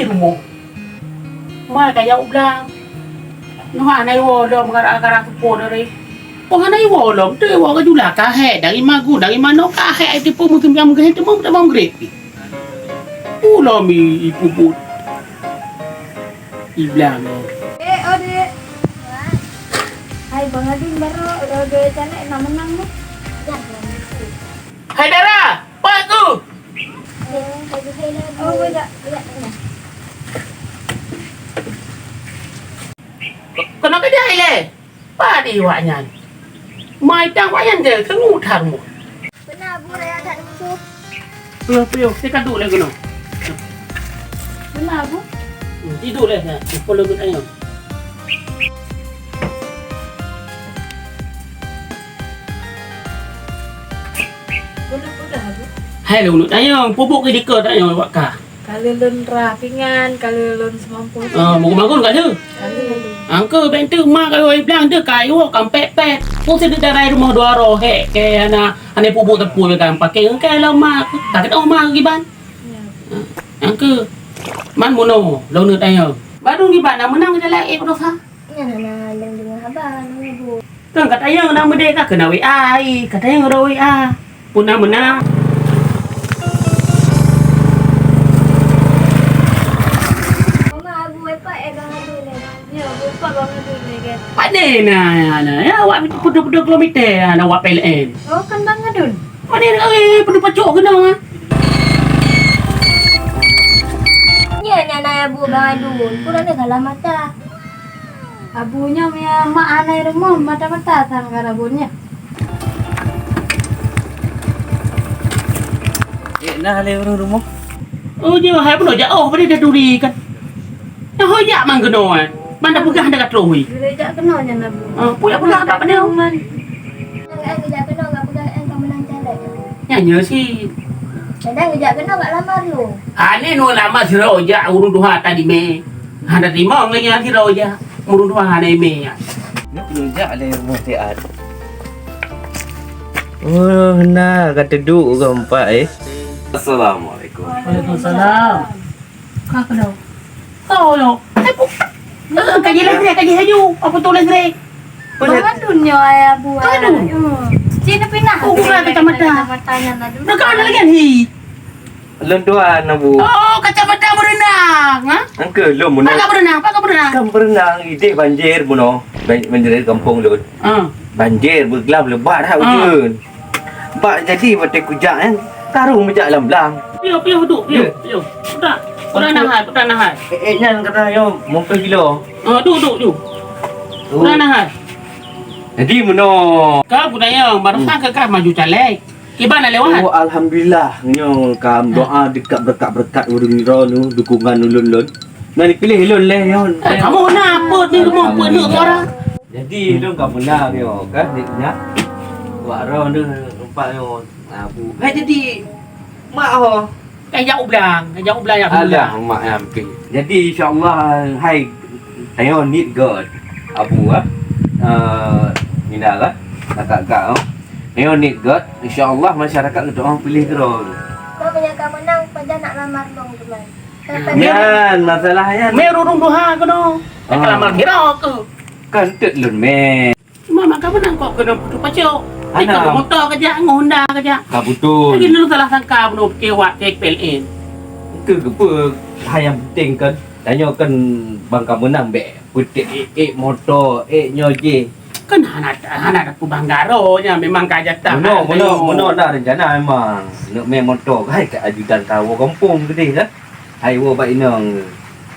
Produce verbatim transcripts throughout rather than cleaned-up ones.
Di rumoh. Ma ka jak u blang. Noh hana iwoe lom gara-gara seupôt dari. Oh hana iwoe lom, teu iwoe ka jula ka hék dari magu dari manoe ka hék ai teupeu musim nyang meugreh teuma teuma meugreh. Ulom i, i puput. I blang. Eh, oh, Dek. Hai, Bang Adun baru, oh, Dek, canek nak menang ni. Hai Dara, pak tu. Oh, banyak. Kenapa dia ile? Padi awak nyan. Mai tang awak nyan je, tengok that rumoh. Beuna, Bu, raya that musuh. Piôh, piôh, saya kaduk lagi kena. Beuna, Bu? Hmm, tidur leh, ya. Apa lagi tanya? Hai, lu nak tanya, pupuk ke dika tanya awak kah? Ka lheueh lôn rah pingan, ka lheueh lôn seumampoh. Ah, bangun-bangun ka lheueh. Ka lheueh. Angke bèk teuma ka lheueh blang deuh ka iwoe ka pèt-pèt. Peue sideh darai rumoh dua roh hék keu hana, hana pupuk teupui ka paké engkai lom ma. Ka keunoe ma kiban. Ya. Ah, angke. Man bunoe, lôn neuk tanyong. Baru kiban na meunang jalan eh Prof ha? Nyan hana lôn deungoe haba, lôn nyebut. Kan ka tanyong na meudeh ka keunoe W A ai, ka tanyong droe W A. Peue na meunan? Mama, Abu Epak eh Bang Adun eh. Ya, Abu Epak Bang Adun eh kan. Pane na, na, na. Ya, awak peuduek-peuduek kilometer na awak P L N. Oh, kan Bang Adun. Pane na, eh, peuduek pacok keunoe. Nya, nya na Abu Bang Adun. Kurang dia salah mata. Abu nyoe meunyo mak hana i rumoh, mata-mata sang ka rabon nyoe. Eh, na lé ureueng rumoh? Oh, nyoe hai bunoe jak, oh, padahai dah turi kan. Dah hôi jak man keunoe, eh. Man dah peugah dah ka troh, weh. Geurejak keunoe nyan, Abu. Ah, peue jak peugah tak padahai. Man. Nyan geujak keunoe, ka peugah, eh, ka meunang caleg. Nyan nyoe si. Kadang geujak keunoe bak lamar lu. Ani nu lamar sidroe jak ureueng tuha tadi mé. Hana teurimong lé nyan sidroe jak. Ureueng tuha hana imé nyan. Nyoe keuneuk jak lé rumoh siat. Oh, na ka teuduek ureueng empat, eh. Assalamualaikum. Waalaikumsalam. Ka keunoe. Kau nyoe. Eh, pu-, eh, ka jileh grek, ka jilaju. Apa tuléh grek? Bang Adun nyoe ayah buah. Kau Adun? Hmm. Cina pinah. Oh, bukan kacamata. Kacamata nyan Adun. Dah kau ada lagi, hi? Lôn tuan, Abu. Oh, kacamata berenang, ha? Angke, lôn bunoe. Pakai berenang, pakai berenang. Kan berenang, idéh banjir bunoe. Ban-, banjir kampung lôn. Ah. Banjir, beuglam, lebat that ujeuen. Bak jadi watèe kujak nyan, karu meujak lam blang. Piôh, piôh, duek, piôh, piôh. Putra, putra nahai, putra nahai. Eh, eh, nyan kata nyoe, mumpéh kilo. Oh, duek, duek, duek. Putra nahai. Jadi meunoe. Ka budaya, barusan ka kah maju caleg. Kiban na lewat? Oh, alhamdulillah. Nyoe ka doa dekat berkat-berkat ureueng droeneuh, dukungan ulôn lôn. Na dipiléh lôn lé nyoe. Eh, kamu na apa ni rumah apa ni orang? Jadi lôn ka meunang nyoe kan, dik nyak. Wak droeneuh nampak nyoe. Nah, bu. Hai jadi mak ho. Kan jak ublang, kan jak ublang jak ublang. Alah, mak nyan pih. Jadi insya-Allah hai ayo nit göt. Abu ah. Eh, Mina lah. Kakak-kakak oh. Ayo nit göt, insya-Allah masyarakat geudoa piléh droe. Kau punya ka meunang pajan nak lamar dong teman. Nyan masalah nyan. Mé rurung duha keunoe. Ah. Ka lamar kira ke? Kan teuk lôn mé. Cuma mak ka meunang kok keunoe peutu pacok. Hana. Itu motor ka jak, ngon Honda ka jak. Ka beutôi. Lagi lôn salah sangka bunoe ke wak ke P L N. Ke geupeu hai nyang penting kan. Tanyoe kan bang ka meunang bèk peutek ék-ék motor, ék nyoe jih. Kan hana, hana tapeubangga droe nyan, memang ka jatah. Meunoe, meunoe, meunoe na rencana memang. Neuk mé motor, hai ka ajudan ka woe gampông keudeh dah. Hai woe bak inong,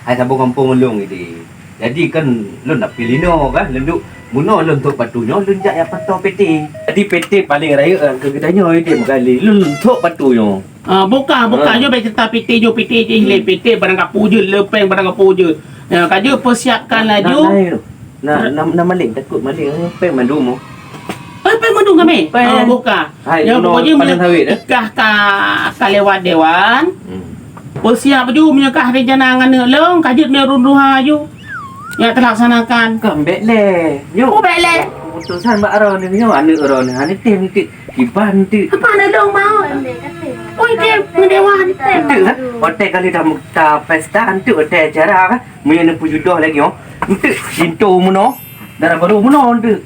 hai saboh gampông ulôn ideh. Jadi kan lôn na pih linoe kan, lôn duek bunoe lôn thok batu nyoe lôn jak jak pato P T. Jadi P T paléng rayeuk keu geutanyoe ideh meugali lôn thok batu nyoe. Ah, buka, buka nyoe bèk cerita P T nyoe, P T jih lé, P T barang kapu jeuet, lepeng barang kapu jeuet. Ya, ka jeuet persiapkan laju. Na, na, na, na maling, takut maling, peng mandum. Eh, peng mandum kami. Peng. Ah, buka. Hai, ya, pokoknya paling sawit eh. Kah ka, ka lewat dewan. Hmm. Persiap ju meunyoe kah rencana ngan aneuk lôn, ka jeuet meuruduha ju. Ya terlaksanakan. Kan bèk lé. Nyoe. Oh, bèk lé. Keputusan bak droeneuh nyoe aneuk droeneuh, aneuk teuh niteuh. Kiban niteuh. Apa aneuk Dong mau. Oi, tem, ngedewa ni, tem. Enteuk, kan? Watèe kali ta, ta pesta, enteuk watèe acara, kan? Meunyo neupeujudoh lagèe nyoe. Enteuk, pintoe meunoe. Dara barô meunoe enteuk.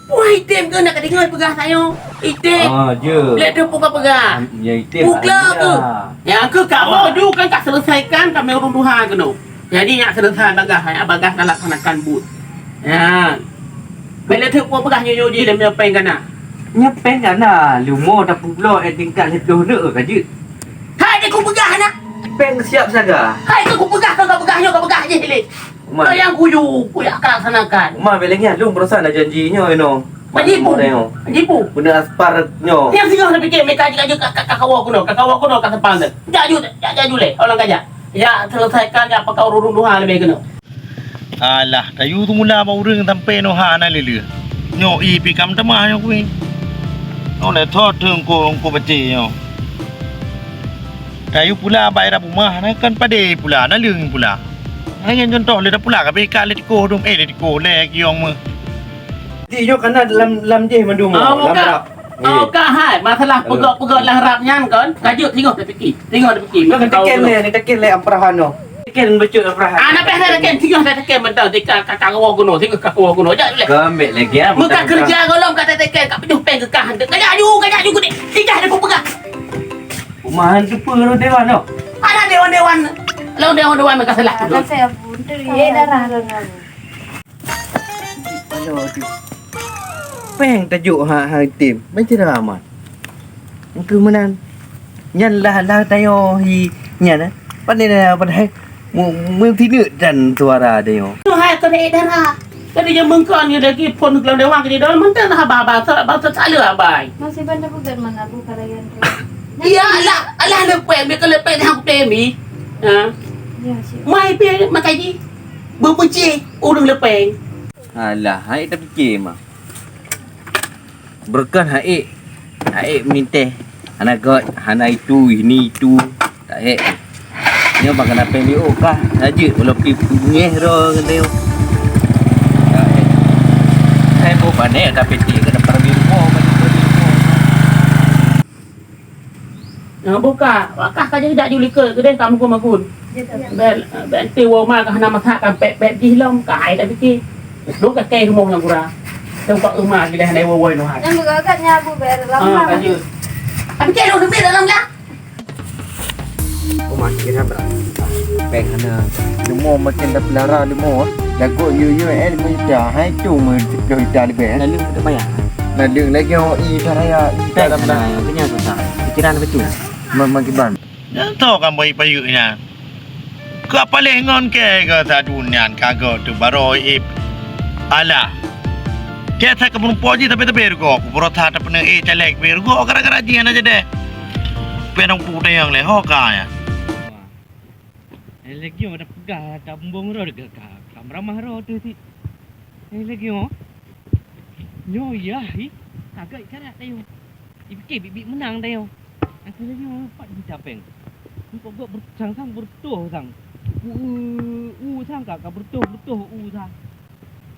Wah, item ke nak kedengar peugah tanyoe? Item. Ah, je. Lek tu pun ka peugah. Ya, item. Pukla ke? Ya, ke kak mau ju kan kak selesaikan kami urun tuha kena. Jadi nak selesai bagah, ya, bagah nak laksanakan but. Ya. Bila tu pun peugah nyoe jih dalam nyepeng kana. Nyepeng kana, lumo dah puklo eh tingkat sepuluh nak ka jeuet. Hai, dia ku peugah nak. Peng siap saga. Hai, ke ku peugah, ke ka peugah nyoe, ka peugah jih leh. Uma. Kau yang kuyu, kuyak ka laksanakan. Uma, beleng ya, lung perusahaan dah janji nyoe, ino. Jipu. Jipu. Guna aspar nyoe. Yang singoh dah fikir, mereka aja ka, ka, ka kawa kuno, ka kawa kuno, ka sepal tu. Jak ju, jak, jak ju leh, orang kajak. Ya, selesaikan, ya, pakau urun tuha lebih kena. Alah, kayu tu mula bak ureueng sampai noh hana lele. Nyoe i pi kam teumah nyoe kui. Nyoe le thot teungku, engku beti nyoe. Kayu pula bai rab rumah na kan padé pula, na leueng pula. Hai nyan contoh lé dah pula ka beka lé tikoh dum, eh, lé tikoh lé kiong me. Di nyoe kana dalam, lam jih mandum, oh, lam bukan. Rab. Oh, ka hai. Masalah pegok-pegok lam rab nyan kon, ka jeuet singoh tapiki. Singoh tapiki. Nyoe taken lé, ni taken lé amperahan nyoe. Taken bacut amperahan. Ah, na peh taken, singoh taken mantong, tika ka, ka kawo kuno, singoh ka kawo kuno. Jak lé. Ka ambek lagi ah. Muka kerja golom ka taken, ka pejuh peng ke kah. Ka jak ju, ka jak ju gede. Tika ada peugah. Rumahan tu pun dewan tu. Ada dewan-dewan. Lawan dewan-dewan mereka salah. Ada saya pun tu, eh, darah. Aduh, aduh. Peng tajok ha, ha item. Macam mana amat? Engkau meunan. Nyan lah, lah tayo hi nyan eh. Pandai dah, pandai. Mu-, meutinuk dan suara tayo. Tu hai kena darah. Tadi je mengkon ni lagi phone kelam dewan ke dia dalam mentang haba-haba, haba, haba, haba. Masih bandar pegat mana bukan layan. Iya, alah, alah lepek, mereka lepek dah aku temi. Ha? Ya, siap. Mai pe makai ji. Beupucih ureueng lepeng. Alah, hai tapike mah. Beureukan hai, hai minteh. Hana göt, hana itu, ini itu. Tak hek. Nyoe bak keunape liuk kah? Najeuet ulo pi punyeh ro ngeudeu. Tak hek. Hai boh panek ka piti keuneuk parami rumoh, parami rumoh. Nah, buka. Wakah ka jeuet ju likot keudeh ka mukun-mukun. Bèk, bèk ti woe ma ka hana masak ka pèt-pèt jih lom, ka hai dah pike. Dong ka kèe rumoh nyang gura. Teuka uma gileh hana woe-woe noh hai. Nyang gura kat nyabu bèk lom. Ah, ka jeuet. Tapi cek lôn sempit dalam lah. Uma kira berat. Pèng hana. Leumo makin dah pelara leumo. Lagu yu yu eh leumo ita. Hai tu meusiplôh ita leubeh. Lalu tak payah. Lalu lagi oh ita raya ita dalam nah. Kenyang susah. Pikiran betul. Memakiban. Nyang tho kan baik-baik nyan. Ka paléh ngon kèe ka sadunia ka geuh teuh barô ip. Alah. Kèe that keumeureumpok jih tapi-tapi rugoe ku beurota tapeuneuk éh caleg pih rugoe gara-gara jih hana jadeh. Pih dong pu tayang lé ho ka nyan. Eh, lagi nyoe dah peugah, dah bumbong roh dekat ka, ka meuramah roh tu sit. Eh, lagi nyoe. Nyoe yah, hi. Kagak ikat dah tayo. Ipike biet-biet meunang tayo. Aku lagi nyoe pat di tapeng. Ni kok gok ber-, sang-sang bertuh sang. U, u, u sang ka, ka bertuh, bertuh u sang.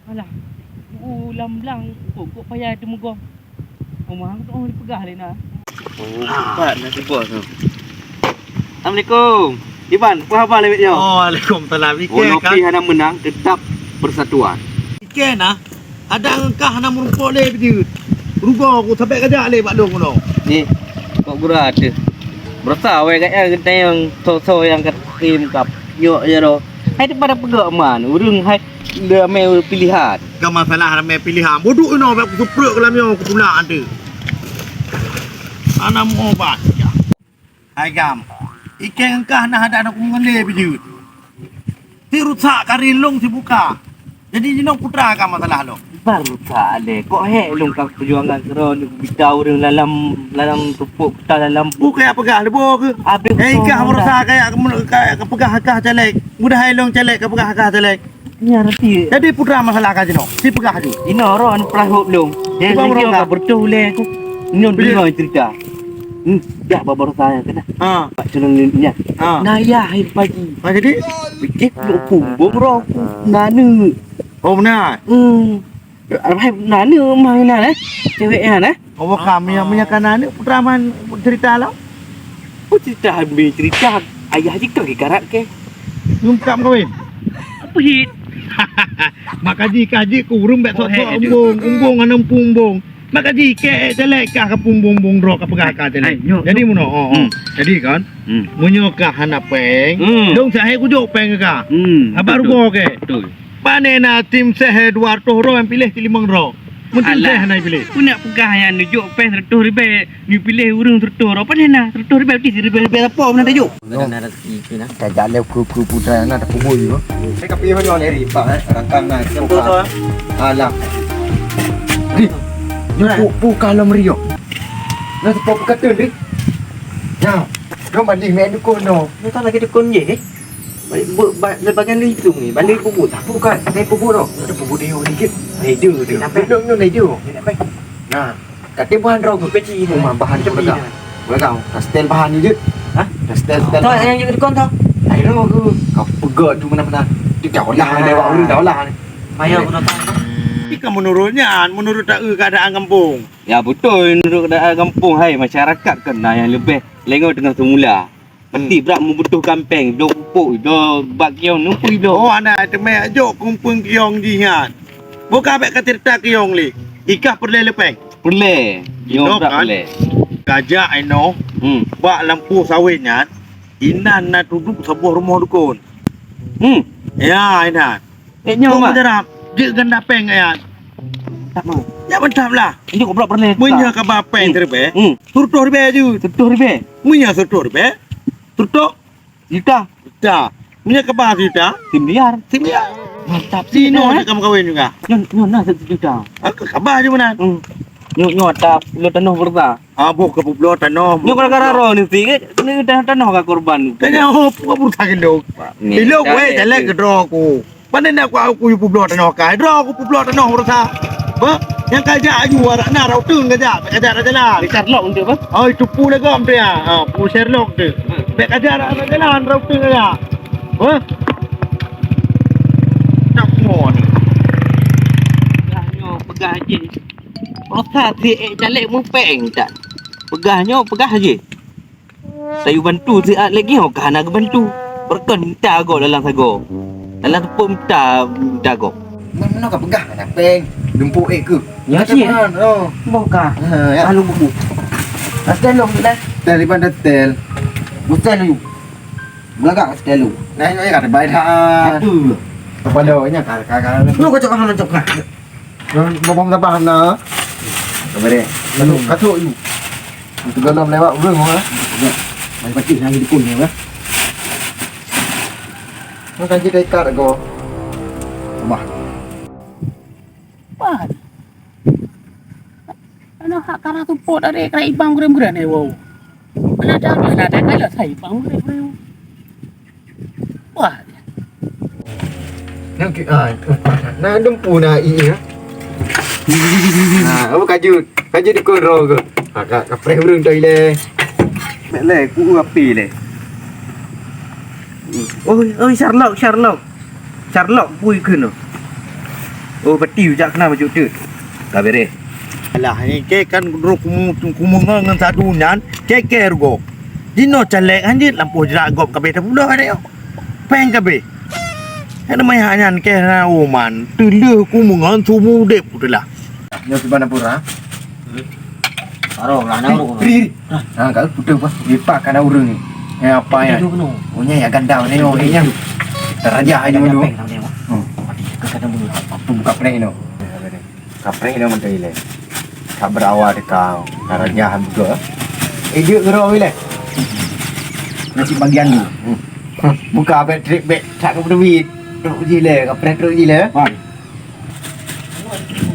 Alah, u lam blang, kok, kok payah teumeugoh. Omah aku oh dipeugah lé na. Oh, pat na teuboh tu. Assalamualaikum. Iban, apa haba lé nyoe? Oh, waalaikumsalam. Ike kan? Walaupun hana menang, tetap persatuan. Ike na, ada engkah hana meurumpok lé beujeuet. Rugoe ku sampai kajak lé bak lôn keunoe. Ni, kok gura teuh. Berasa awai kat nyang geuntang nyang so-so nyang ka tim kap nyok je roh. Hai daripada peugah man, ureueng hai Ramé pilihan. Ka masalah ramé pilihan. Bodoh inoe bak kuseuprek keulam nyoe kupulak ante. Hana meuobat. Hai gam. Ikeng engkah na hadan aku mengelé beujeuet. Si rusak kari lông si buka. Jadi jinoe putra ka masalah lông. Baru rusak lé. Kok hek lông ka perjuangan keudroe ni bita ureueng dalam, dalam tupuk peta dalam. Bukai peugah lebo ke? Habis eh, ikah merusak kayak kayak peugah kah caleg. Mudah hai lông caleg ka peugah kah caleg. Nyan reti. Jadi putra masalah ka jinoe. Si peugah tu. Inoe roh anu peurahop lôn. Nyan lagi ka bertuh ulèe tu. Nyoe deungoe cerita. Hmm, jak babar saya kena. Ha. Pak Sulaiman ni. Ha. Nah, ya, hai pagi. Ha, jadi? Pikir lu pumbung roh. Nanu. Oh, benar. Hmm. Hai nanu mah nanu eh. Cewek nyan eh. Oh, bukan, meunyo, meunyo kana aneuk putra man cerita lah. Apa cerita, habis cerita ayah jih ka geukarat ke? Nyum kap kawin. Apa hit? Maka jih ka jih ku ureueng bèk sok-sok umbong, umbong aneuk pumbong. Maka jih ke, eh, telek kah ka pumbong-bong droe ka peugah ka telek. Jadi meunoe, oh, oh. Jadi kan, meunyo kah hana pèng, dong sahé kujok pèng ka. Haba rugoe ke? Betul. Pane na tim sehé dua reutôh droe nyang piléh cit limong droe. Meutim sehé na piléh. Peue nak peugah nyan neujok pèng seratus ribèe, neupiléh ureueng seratus droe. Pane na seratus ribèe, putih siribèe-ribèe sapo meunan tajok. Ka jak lé ku, ku putra na takubui. Saya ka piôh nyoe lé ripa, eh. Rangkang na. Alah. Di. Nyoe pu, pu kalom riok. Na sepo peukateun di. Ya. Dong bandi mé dukun no. Nyoe kan lagi dukun je, eh. Baik, bu, ba, le bagian leutung ni, bandai puput. Bukan, bandai puput tu. Ada puput dia orang sikit. Ada dia. Ada apa? Belum, belum ada dia. Ada apa? Nah, kata bahan rau ke? Kecil. Rumah bahan tu belakang. Belakang. Dah setel bahan ni je. Hah? Dah setel, setel. Tu yang jadi kon tu. Ayo ke? Kau pegat tu mana-mana. Dia dah olah ni, awak orang dah olah ni. Payah aku datang. Tapi kan menurutnya, menurut tak keadaan kampung. Ya betul, menurut keadaan kampung, hai masyarakat kan nah yang lebih lengau dengan semula. Pasti brat membutuhkan pèng, dok pupuk, dok bak kiong, numpui dok. Oh, anak teumé ajok kumpung kiong jih nyan. Buka bèk ka cerita kiong lé. Ikah peureulèe leupèng. Peureulèe. Kiong brat kan? Peureulèe. Kajak inoe. Hmm. Bak lampu sawét nyan, inan na tuduk saboh rumoh dukun. Hmm. Ya, inan. Eh, nyoe, Mak. Jarap, jeuet ganda pèng ayat. Tak mau. Ya, mantap lah. Ini goblok pernah. Meunyo ka ba pèng siribèe, seratus ribèe jeuet. Seratus ribèe? Meunyo seratus ribèe, seratus juta. Juta. Meunyo ka ba sejuta, similiar. Similiar. Mantap. Sinoe jeuet kamoe kawin juga. Nyoe, nyoe na satu juta. Aku ka ba jeuet meunan. Hmm. Nyoe, nyoe ata lo tanoh berta. Aboh ka peubloe tanoh. Nyoe gara-gara roh ni sikit, ni dah tanoh ka korban. Tanya ho, peue berusaha kilo. Kilo weh, jalek keudroe ku. Pandai nak ku, aku yue peubloe tanoh kai. Droe ku peubloe tanoh berusaha. Bah, nyang kajak aju arak na rau teung kajak, kajak dah jalan. Di Sherlock untuk apa? Oh, itu pu lagam tu ya. Ha, pu Sherlock tu. Bèk kajak dah jalan rau teung kajak. Bah. Tak semua ni. Dah nyoe peugah jih. Rosa si ék calék meupéng that. Peugah nyoe peugah jih. Tayue bantu siat lagèe nyoe ka hana geubantu. Beureukan mita gob dalam sagoe. Dalam teupeu mita, mita gob. Meunoe ka peugah hana péng. Lumpuk ék keuh. Ya, cit. Boh ka. Ha, ya. Lalu buku. Astel lom tu dah. Tel iban dah tel. Busel lu. Belagak astel lu. Nah, ini ka terbaik dah. Apa? Kepala nya ka ka ka. Lu kacau hana cok ka. Bobong tabah na. Sabar deh. Katuk, katuk you. Itu galom lewat urang ha. Ya. Mai pati lagi dukun ya. Makan kita ikat aku. Wah. Wah. Ana hak kana support dari kena ibang gurem-gurem eh wow. Mana ada, mana ada kalau saya ibang gurem-gurem. Wah. Nang ki-, ah, nah, dumpu na i, ya. Nah, apa kaju? Kaju dukun roh ke? Ha, ka, ka preh urang tu ile. Mek le, ku api le. Oi, oi, Sherlock, Sherlock. Sherlock pui keunoe. Oh, peti ujak kena bacut tu. Ka bereh. Alah, ni ke kan roh kumu-, kumungan ngan sadu nyan, ke ke rugo. Jinoe calék hanjeuet lampôh jrak gob kabeh tapula ada yo. Péng kabeh. Ada maya nyan ke na uman, teuleuh ku meungon sumu udeb udeb lah. Nyoe siban dapur ha. Aro lah na urang. Ri, ri. Ha, ka putus bah. Lipat kana urang ni. Eh apa ya? Oh nya ya ganda ni oh nya. Taraja aja dulu. Hmm. Apa buka prek ni? Kapreh dah menteri le. Ka berawa teuka, ka raja buka. Eh, jeuet keudroe weh le. Nasib bagian tu. Hmm. Buka abang trip bek tak ke duit. Truk je le, kapreh truk je le. Ha.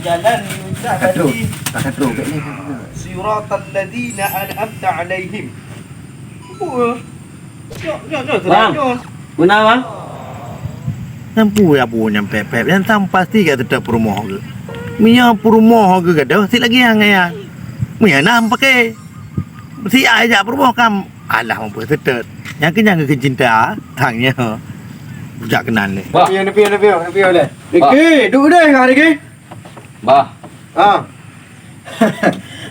Jalan ni tak tadi. Tak truk bek ni. Siratal ladzina an'amta 'alaihim. Apa? Bang, guna bang? Nyang peue abu nyang pep-pep, nyang tam pasti ka seutôt peurumoh geuh. Meunyoe peurumoh geuh gadoh, sit lagi nyang ngaya. Meunyoe na pakai, sit ai jak peurumoh kam, alah mampu seutôt. Nyang keu nyang geuh cinta, tang nyoe. Bujak keunan lé. Bah. Pion, pion, pion, pion lé. Bah. Diki, duek deh, hari ni. Bah. Ha.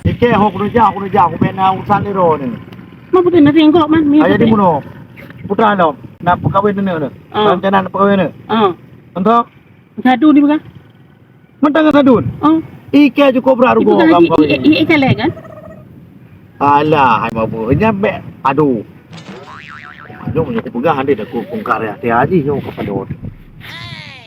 Ikei ho kuneujak, kuneujak, kubek na urusan di droeneuh. Man beutôi na ringgok man. Ayah di muno. Putra lom, na peukawen aneuk neu. Ah. Rencana na peukawen aneuk. Ah. Entah? Sadun di peugah. Mantang ka sadun. Oh. Ikei cukup brat rugoe kamu kawin. I, i, i, i, i, kan? Alah, hai mabuk. Nyampe. Aduh. Nyoe, nyoe kupeugah nanti dah ku bongkar ya. Hati-hati nyoe ka padot.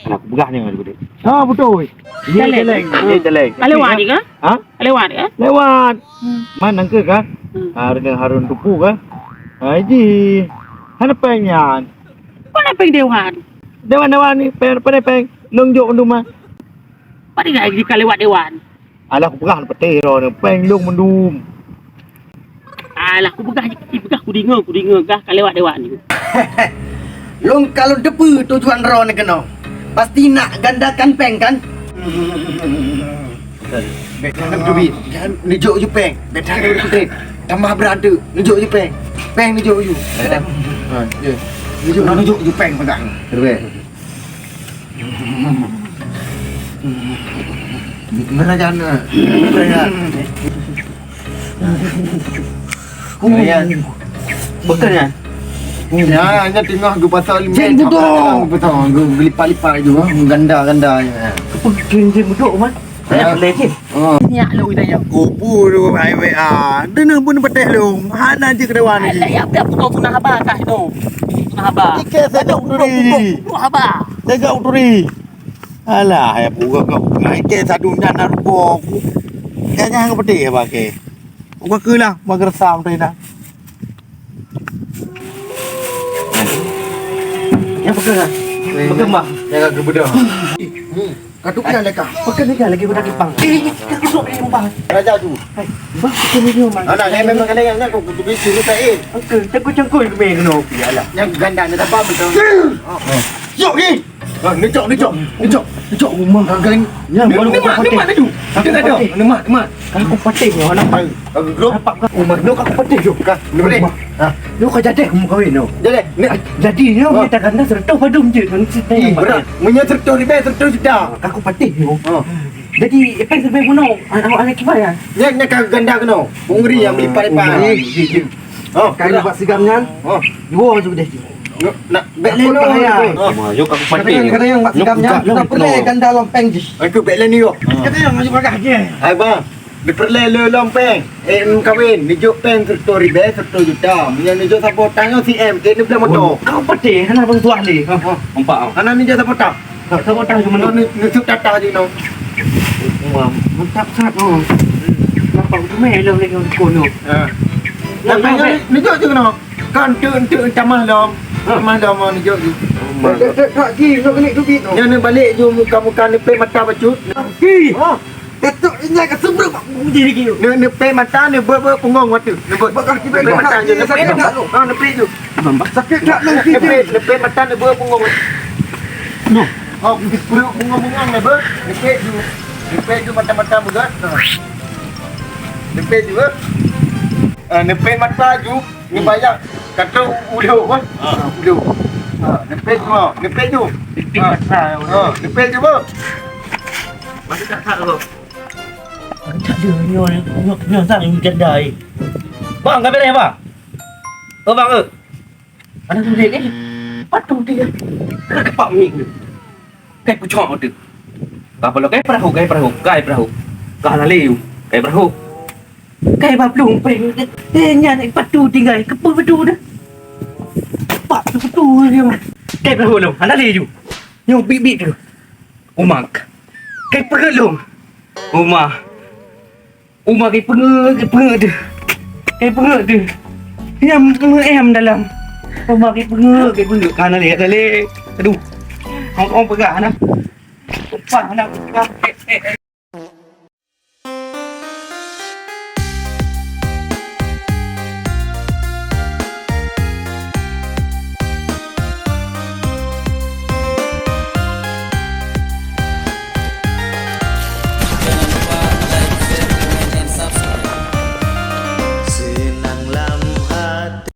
Alah, kupeugah nyoe tadi. Ha, beutôi. Iya, celeng. Celeng. Iya, celeng. Ka lewat ni ke? Ha? Ka lewat ke? Lewat. Hmm. Man nangke kan? Hmm. Ha, Harun, Harun Tupu kan? Ha, ji. Hana péng nyan. Mana péng Dewan? Dewan, Dewan ni, péng, péng, péng. Lôn jok mandum ah. Pat tinggai ka lewat Dewan. Alah, kupeugah na peuteh droeneuh, péng lôn mandum. Alah, kupeugah, kupeugah, kudeungoe, kudeungoe gah ka lewat Dewan ni. Lôn ka lôn teupeue tujuan droeneuh keunoe. Pasti nak gandakan péng kan? Bèk tanggap duit. Jangan neujok ju péng. Bèk tanggap duit. Tambah brat tu. Neujok ju péng. Péng neujok ju. Ha, ya. Neujok, neujok ju péng peugah. Terus. Mana jana? Mana jana? Bukan ya? Ya, hanya tengah geupasoe limit. Cik, betul. Betul. Geulipat-lipat ju, ganda-ganda. Apa kena je bedok, Man? Saya boleh je. Oh. Nyak lu dah ya. Kubu tu, hai W A. Deneuh pun peuteh lu. Hana je kedewan lagi. Alah, ya, ya, pukul punah haba kah tu? Punah haba. Ike saya tak uturi. Punah haba. Saya tak uturi. Alah, ya, buka kau. Ike satu nyan nak rupa aku. Jangan peuteh ya pakai. Buka ke lah, magrasa tu dah. Ya, pegang lah. Pegang, Bang. Jangan kebedah. Ka tukang dah kah? Pekan ni kan lagi udah kipang. Eh, eh, eh, ka kusok ni, Bang. Raja tu. Hai, Bang, pekan ni, Bang. Anak, saya memang kena yang nak, kau kutu bisi ni tak, eh. Okey, cangkul-cangkul ke main kena kopi, alah. Yang ganda ni dapat betul. Yok ni. Ha, ni cok, ni cok. Ni cok. Ni cok rumah. Gagal ni. Yang baru ni mak, ni mak ni tu. Kita tak ada. Ni mak, ni mak. Kan aku patih ni, anak. Aku grup. Nampak kau? Rumah ni aku patih tu. Kah, ni boleh? Ha. Ni kau jadi kamu kahwin tu. Jadi, ni. Jadi ni, ha, kita ganda serta padum je. Kan cerita. Ih, berat. Meunyoe seratus ribèe, seratus juta. Aku patih tu. Ha. Jadi, apa sebab bunuh anak, anak kibai ya? Nya, nya ka ganda kena. Pungri yang melipat-lipat. Oh, iya, iya. Oh, kayu bak sigam nyan. Oh. Dua je udah. Nak bèk lé nyoe. Oh. Yo ka patih. Kata yang bak sigam nyan. Nak pergi ganda lompeng je. Aku bèk lé nyoe. Kata yang maju bagah je. Hai bang. Diperlé le lompeng. Eh, em kawin, neujok péng seratus ribèe, seratus juta. Meunyoe neujok saboh tang nyoe C M, eh, neubeulah moto. Kau patih, hana bang tuah lé. Ha, ha. Nampak. Hana neujok saboh tang. Saboh tang cuma ni, ni sub tata je no. Wah, mantap sat no. Nampak tu meh lom lagi kono. Ha. Nampak meh. Neujok je no. Kan tu, tu tamah lom. Ha. Tamah lom neujok je. Tak, tak, tak, tak, ji, nak kena duit no. Yang ni balik je muka-muka ni peh mata bacut. Ji. Ha. Datuk ingat ka sebreuek bak bujih lagi tu. Neu-, neupék mata, neubeuet-beuet punggong watèe. Neubeuet. Bak kaki pék mata je, neupék tu. Ha, neupék tu. Sakét that nang sini. Neupék, neupék mata, neubeuet punggong. No. Oh, neubeuet punggong-punggong neubeuet. Neupék tu. Neupék tu mata-mata beugat. Ha. Neupék tu, eh. Ah, neupék mata tu. Ni bayang. Kata ulo, kan? Ha, ulo. Ha, neupék tu, ha. Neupék tu. Ha. Ha, neupék tu, beuh. Masih tak, tak, beuh. Macam dia nyoe, nyoe, nyoe sang ni janda, eh. Bang, ka beres, bang? Oh, bang, eh. Ada tu dia, eh. Patu dia. Kena kepak mik dia. Kai pucok tu. Ka pula kai perahu, kai perahu, kai perahu. Ka lali tu. Kai perahu. Kai ba plueng péng. Eh, nyan patu tinggai. Keupeu patu dah. Pak tu patu dia. Kai perahu tu. Hana lali tu. Nyoe bit-bit tu. Umak. Kai peugeuet lom. Uma. Uma kai peungeuet, kai peungeuet deuh. Kai peungeuet deuh. Nyang meu'em dalam. Uma kai peungeuet, kai peungeuet. Ka na lé, na lé. Aduh. Ong-ong peugah na. Upah na.